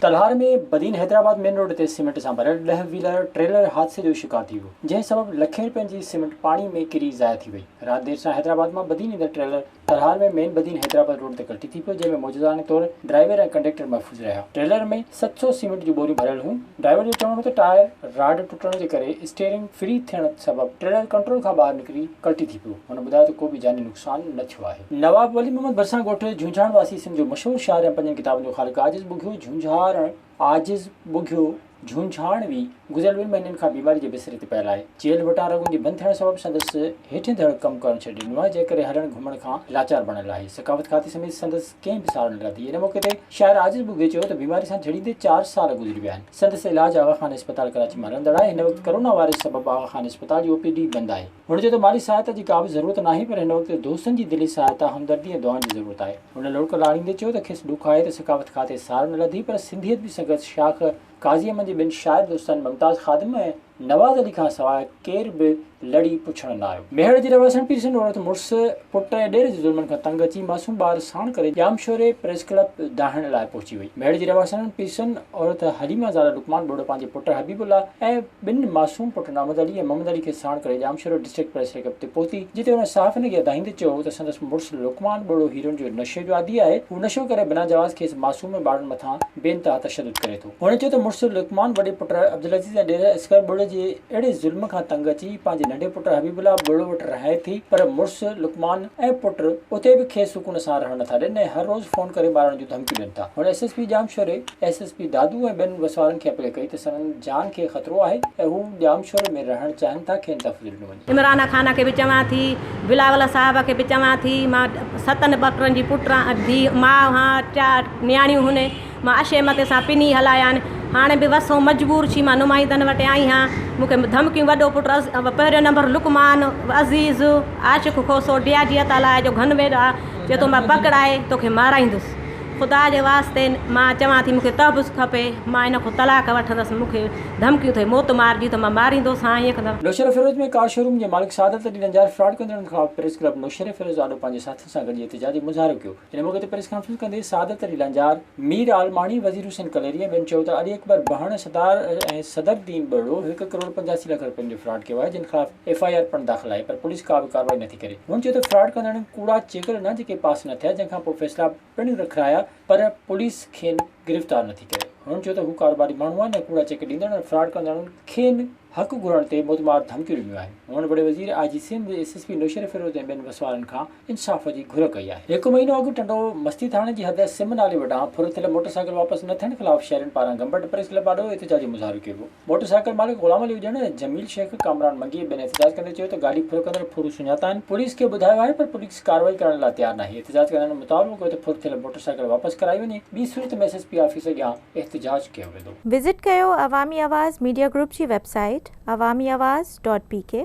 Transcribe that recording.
Talhar ۾ Badin Hyderabad main road تي cement سان ڀريل ڏهه ويلر ٽريلر حادثي جو شڪار ٿي ويو، جنهن سبب لکين رپين جي سيمينٽ پاڻي ۾ ڪري ضايع ٿي وئي. رات دير سان حيدرآباد مان بدين ايندڙ ٽريلر تلهار ۾ مين بدين حيدرآباد روڊ تي ڪلٽي ٿي پيو، جنهن ۾ معجزاڻي طور ڊرائيور ۽ ڪنڊيڪٽر محفوظ رهيا. ٽريلر ۾ 700 سيمينٽ جون ٻوريون ڀريل هيون. ڊرائيور جو چوڻ هو ته ٽائر راڊ ٽٽڻ جي ڪري اسٽيئرنگ فري ٿيڻ سبب ٽريلر ڪنٽرول کان ٻاهر نڪري ڪلٽي ٿي پيو. هن ٻڌايو ته ڪو به جاني نقصان نه ٿيو آهي. نواب ولي محمد ڀرسان ڳوٺ جهونجهاڻ واسي سنڌ جو مشهور شاعر ۽ پنجن ڪتابن جو خالق عاجز ٻگهيو جهونجهارڻ عاجز ٻگهيو جهونجهاڻوي گذريل ٻن مهينن کان بيماري جي بستري تي پيل آهي. چيلهه وٽان رڳن جي بند ٿيڻ سبب سندس هيٺين ڌڙ ڪم ڪرڻ ڇڏي ڏنو آهي جنهن ڪري هلڻ گهمڻ کان لاچار بڻيل آهي. ثقافت کاتي سميت سندس ڪنهن به سار نه لڌي. ان موقعي تي شاعر عاجز ٻگهيو چيو ته بيماري سان جهيڙيندي چار سال گذري ويا آهن. سندس علاج آغا خان اسپتال ڪراچي مان هلندڙ آهي. هن وقت ڪرونا وائرس سبب آغا خان اسپتال جي او پي ڊي بند آهي. هن چيو ته مالي سهائتا جي ڪا به ضرورت ناهي پر هن وقت دوستن جي دلي سهائتا، همدردي ۽ دعائن جي ضرورت آهي. هن لڙڪ لاڙيندي چيو ته کيس ڏک آهي ته ثقافت کاتي سار نه لڌي پر سنڌي ادبي سنگت شاخ قاضي احمد جي ٻن شاعر دوستن ممتاز خادم ۽ نواز علي کان سواء ڪير به لڙي پڇڻ نه آيو. ميهڙ جي رهواسڻ پيرسن عورت مڙس، پٽ ۽ ڏير جي ظلمن کان تنگ اچي معصوم ٻار ساڻ ڪري ڄامشوري پريس ڪلب دانهڻ لاء پهچي وئي. ميهڙ جي رهواسڻ پيرسن عورت حليمه زال لقمان ٻوڙو پنهنجي پٽ حبيب الله ۽ ٻن معصوم پٽن احمد علي ۽ محمد علي کي ساڻ ڪري ڄامشورو ڊسٽرڪٽ پريس ڪلب تي پهتي، جتي هن صحافين کي دانهيندي چيو ته سندس مڙس لقمان ٻوڙو هيروئن جو نشي جو عادي آهي، هو نشو ڪري بنا جواز کيس معصوم ۽ ٻارڙن مٿان بي انتها تشدد ڪري ٿو. هن چيو ته مڙس لقمان وڏي پٽ عبدالعزيز ۽ ڏير اصغر ٻوڙي جي اهڙي ظلم کان تنگ اچي پنهنجي ننڍي پٽ حبيب الله ٻوڙو وٽ رهائي ٿي پر مڙس لقمان ۽ پٽ اتي به کيس سڪون سان رهڻ نٿا ڏين ۽ هر روز فون ڪري مارڻ جون ڌمڪيون ڏين ٿا. هن S S P Jamshoro, S S P Dadu ۽ ٻين وسوارن کي اپيل ڪئي ته سندن جان کي خطرو آهي ۽ هو ڄامشوري ۾ رهڻ چاهين ٿا کين تحفظ ڏنو وڃي. عمران خان کي به چوان ٿي، بلاول صاحب کي به چوان ٿي، مان ستن ٻڪرن جي پٽ ڌيء ماء هان، چار نياڻيون هن، مان اشي متي سان پني هلايان، هاڻي به وسئون مجبور ڇي مان نمائندن وٽ آئي هان، مون کي ڌمڪيون وڏو پٽ پهريون number Luqman Aziz Ashiq Khoso D I جي عطا جو گهن ويڏا چئي ٿو مان پڪڙائي توکي مارائيندس. خدا جي واسطي مان چوان ٿي مون کي تحفظ کپي، مان ان کان طلاق وٺندس، مون کي ڌمڪيون اٿئي موت مارجي ته مان ماريندوسان ائين ڪندس. نوشهروفيروز ۾ ڪار شوروم جي مالڪ سعادت علي لنجار فراڊ ڪندڙن خلاف پريس ڪلب نوشهروفيروز آڏو پنهنجي ساٿين سان گڏجي احتجاجي مظاهرو ڪيو. ان موقعي تي پريس ڪانفرنس ڪندي سعادت علي لنجار، مير عالماڻي، وزير حسين ڪليري ۽ ٻين چيو ته علي اڪبر بهڻ، سردار ۽ صدر الدين ٻرڙو هڪ ڪروڙ 85 لک رپين جو فراڊ ڪيو آهي جن خلاف ايف I R پڻ داخل آهي پر پوليس ڪا به ڪارروائي نٿي ڪري. هن چيو ته فراڊ ڪندڙن ڪوڙا چيڪ ڏنا جيڪي پاس نه ٿيا جنهن کان پوء فيصلا پڻ رکرايا پر پوليس کين گرفتار نٿي ڪري. هن چيو ته هو ڪاروباري ماڻهو آهن ۽ ڪوڙا چيڪ ڏيندڙ ۽ فراڊ ڪندڙن کين حق گهرڻ تي موتمار ڌمڪيون ڏنيون آهن. هن وڏي وزير، I G Sindh, S S P Naushahro Feroze ۽ ٻين وسوارن کان انصاف جي گهر ڪئي آهي. هڪ مهينو اڳ ٽنڊو مستي ٿاڻي جي حد سم نالي وٽان ڦر ٿيل موٽر سائيڪل واپس نه ٿيڻ خلاف شهرين پاران گمبٽ پريس ڪلب آڏو احتجاجي مظاهرو ڪيو ويو. موٽر سائيڪل مالڪ غلام علي اڄڻ، جميل شيخ، ڪامران منگي ۽ ٻين احتجاج ڪندي چيو ته گاڏي ڦر ڪندڙ ڦورو سڃاتا آهن، پوليس کي ٻڌايو آهي پر پوليس ڪارروائي ڪرڻ لاء تيار ناهي، احتجاج ڪندڙن مطالبو ڪيو ته ڦر ٿيل موٽر سائيڪل واپس ڪرائي وڃي، ٻي صورت ۾ ايس ايس پي آفيس اڳيان احتجاج ڪيو ويندو. وزٽ ڪيو عوامي آواز ميڊيا گروپ جي web site Awami Awaz dot P K.